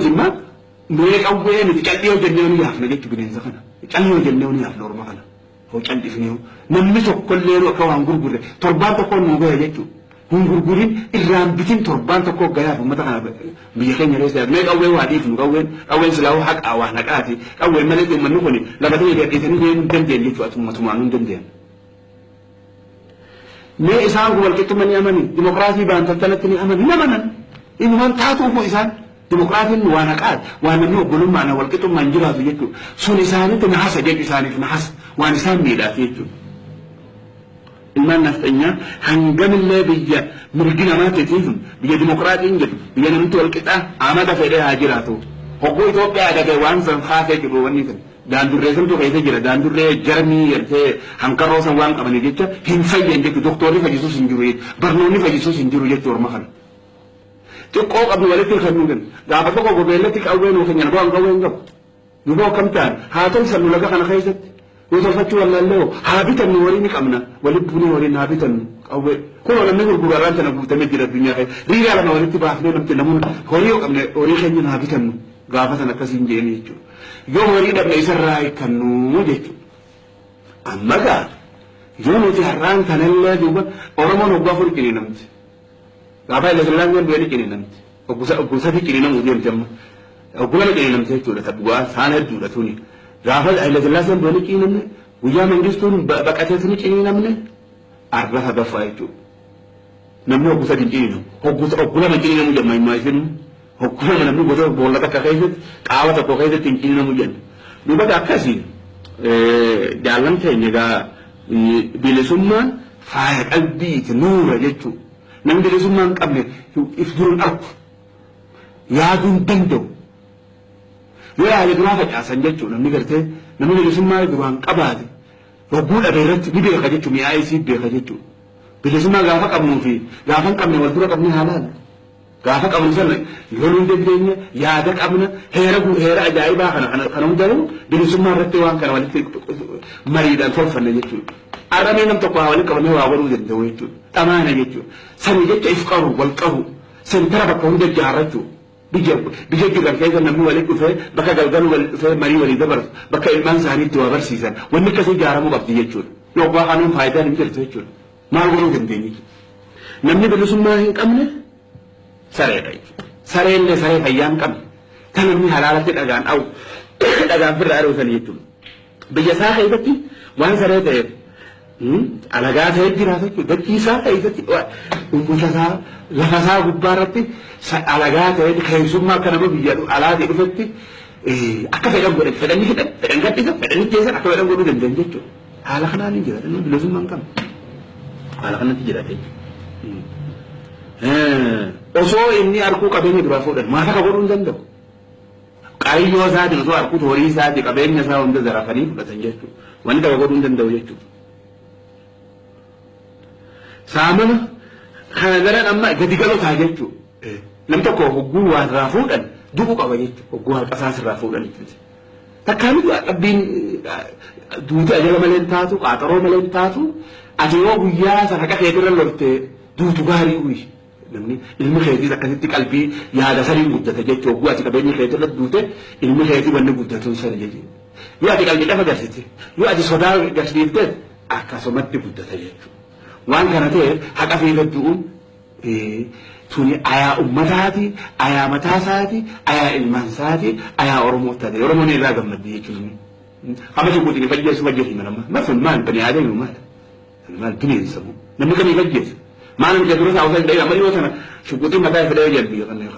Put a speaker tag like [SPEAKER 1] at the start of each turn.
[SPEAKER 1] Jimmaa mee qawwee nuti cal'ii hojjennee ni yaafna jechu bineensa kana. Cal'ii hojjennee ni yaafna orma kana. Hoo cal'ifnee namni tokkollee nu akka waan gurgurre torbaan tokko nu gahe jechuudha. Hin gurgurin irraan bitin torbaan tokko gayaaf uummata kana biyya keenya keessa yaadu. Mee qawwee waa dhiifnu qawween qawween silaa haqaa waan haqaati. Qawween malee uummanni kun lafa ta'e gadhiisanii deemuu hin dandeenye jechuudha. Atummatumaan hin dandeenye. Mee isaan kun walqixxummaa ni amani. Dimokiraasii baantattanatti ni amani. Hin amanan. Inumaan taatuufu isaan dimokiraasiin waan haqaati. Waan namni obbolummaan walqixxummaan jiraatu jechuudha. Sun isaanitti nahasa jechu isaaniif nahasa. Waan isaan miidhaati jechuudha. Ilmaan nafxanyaa hangamillee biyya mirgi namaa teetiif biyya dimokiraatiin jedhu biyya namni walqixaa amata fedhee haa jiraatu. Hogguu Itoophiyaa dhagee waan san kaasee jiru wanni san. Daandurree santu keessa jira. Daandurree jarmii gartee hankarroo san waan qabaniif jecha hin fayyan jechuudha. Doktorri fayyisuus hin jiru jechuudha. Barnoonni fayyisuus hin jiru jechuudha orma kana. Xiqqoo qabnu walitti kennuu kennu. Gaafa tokko gobeellatti qawwee nuu kennan bu'aan qawwee hin qabu. Nu boo akkam ta'an haa tolfannu laga kana keessatti. Nu tolfachuu wallaallee hoo haa bitannu horii ni qabna. Walitti buunee horiin haa bitannu qawwee. Kunoo namni gurguru har'aan tana guutamee jira addunyaa keessa. Riiraa lama walitti baafnee namti namoonni horii yoo qabne horii keenya haa bitannu. Gaafa sana akkasiin jeeni jechuudha. Yoo horii dhabne isarraa hiikannu jechuudha. Amma gaa yoo nuti har'aan kanallee duuba Oromoon waggaa afur ciniinamti. Gaafa Haile Sillaaseen du'e ni ciniinamti. Ogguu sadii ciniinamuu deemti amma. Ogguu lama ciniinamti jechuudha. Dhugaa saan hedduudha tuni. Gaafa Haile Sillaaseen du'e ni ciniinamne. Guyyaa Mangistuun baqatees ni ciniinamne. Arra sadaffaa jechuudha. Namni ogguu sadii ciniinamu. Ogguu lama ciniinamuu jedhama himaa isin. Ogguu lama namni gosa boolla takka keessatti qaawa tokko keessatti hin ciniinamu jenna. Duuba akkasii jaallan keenya egaa bilisummaan faaya qalbiiti nuura jechuudha. Namni bilisummaa hin qabne if dura hin argu. Yaaduu hin danda'u. Yoo yaade duraa facaasan jechuudha namni gartee namni bilisummaa duraan qabaate hogguu dhabe irratti ni beeka jechuudha mi'aa isii beeka jechuudha. Bilisummaa gaafa qabnuu fi gaafa hin qabne wal dura qabnee haa laallu. Gaafa qabnu sana loluu dandeenya, yaada qabna, heera heera ajaa'ibaa kana kana kana hundanuu bilisummaa irratti waan kana walitti mariidhaan tolfanne jechuudha. Arramee nam tokko haa walitti qabamee waa godhuu danda'u jechuudha. Dhamaana jechuudha. Sani jecha if qaru, wal qabu, sentara bakka hunda ijaarrachuu. Biyya biyya jiran keessa namni walitti dhufee bakka galgaluu walitti dhufee marii walii dabarsu bakka ilmaan isaanii itti waa barsiisan wanni akkasii ijaaramuu qabdi jechuudha. Yoo waa kanuun faayidaan hin jirtu jechuudha. Maal godhuu dandeenya jechuudha. Namni bilisummaa hin qabne sareedha jechuudha. Sareellee saree fayyaa hin qabne kan namni halaalatti dhagaan dha'u dhagaan firra ari'u sani jechuudha. Biyya isaa keessatti waan saree ta'eef alagaa ta'ee jiraata jechuudha. Dachii isaa keessatti uummata isaa lafa isaa gubbaa irratti alagaa ta'ee keessummaa akka nama biyya alaatii dhufetti akka fedhan godhan fedhan ni hidhan fedhan gadhiisan fedhan ni jeessan akka fedhan godhuu danda'an jechuudha. Haala kanaan hin jiraatan namni bilisummaa hin qabne. Haala kanatti jiraate jechuudha. Osoo inni arguu qabeenya duraa fuudhan maal akka godhuu hin danda'u. Qayyoo isaatiin osoo arguu horii isaatii qabeenya isaa hunda zarafanii fudhatan jechuudha. Wanni tokko godhuu hin danda'u jechuudha. Saamama kana daran amma gadi galotaa jechuudha. Nam tokko hogguu waa irraa fuudhan du'uu qaba jechuudha. Hogguu haqa isaas irraa fuudhan jechuudha. Takkaa miti dhabbiin duuti ajala malee hin taatu, qaaxaroo malee hin taatu. Ati yoo guyyaa san haqa keetirra lolte duutu gaarii uyi. Namni ilmi keetiis akkasitti qalbii yaada saniin guddata jechuudha. Hogguu ati qabeenya keetirra duute ilmi keetii wanni guddatuun sani jechuudha. Yoo ati qalbii dhafa garsite, yoo ati sodaa garsiifte akkasumatti guddata jechuudha. Waan kana ta'eef haqa fiirra du'uun tuni ayaa ummataati, ayaa mataa isaati, ayaa ilmaan isaati, ayaa Oromoo taate. Oromoon irraa gammaddi jechuun. Amma shukuutiin fajjeessu fajjeessu hima nama. Maal sun maal bani aadami maal? Maal bineensa moo? Namni kamii fajjeessa? Maal namni dura isaa osoo hin dhayin amma dhiyoo tana shukuutiin mataa fedhee jedhu biyya kana.